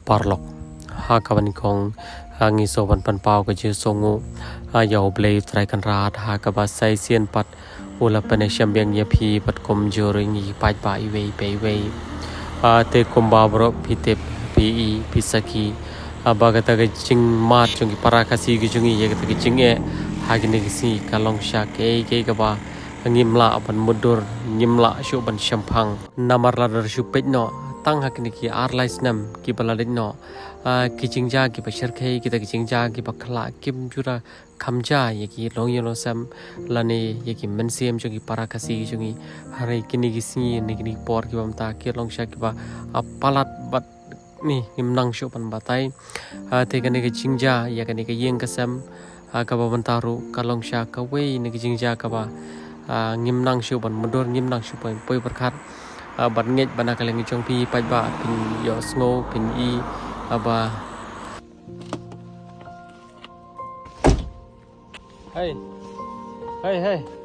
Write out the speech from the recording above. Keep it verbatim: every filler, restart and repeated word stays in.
Paralok, ha kaba nyngkong, ha ngi sngewbha ban pynpaw ka jingsngewnguh ha ïa U Blei U Trai Kynrad, ha kaba sa shisien pat u la pynïashem biang ïa phi bad kumjuh ruh ïa ngi ki paidbah iwei pa iwei. Ah, te kumba baroh phi tip, phi i, phi sakhi, ah, ba kata ka jingmad jong ki para Khasi ki jong ngi ïa kata ka jingeh ha kine ki sngi ka long sha kaei kaei kaba ngim lah ban mutdur, ngim lah shuh ban shemphang. Namar lada shu peit noh tang ha kine ki ar lai snem kiba la leit noh, ah, ki jingjia kiba shyrkhei, kita ki jingjia kiba khlah kim ju da kham jia ïa ki longïing longsem lane ïa ki mynsiem jong ki para Khasi jong ngi. Hynrei kine ki sngi ne kine ki por kiba mynta ki long sha kiba, ah, palat bad ngim nang shuh ban batai. Ah, te kane ka jingjia ïa kane ka ïing ka sem, ah, kaba mynta ruh ka long sha kawei na ka jingjia kaba, ah, ngim nang shuh ban mutdur, ngim nang shuh ban poi pyrkhat. Ah, bad ngeit ba na ka liang jong phi paidbah phin ïohsngew, phin i, ah, ba. Hei. Hei, hei.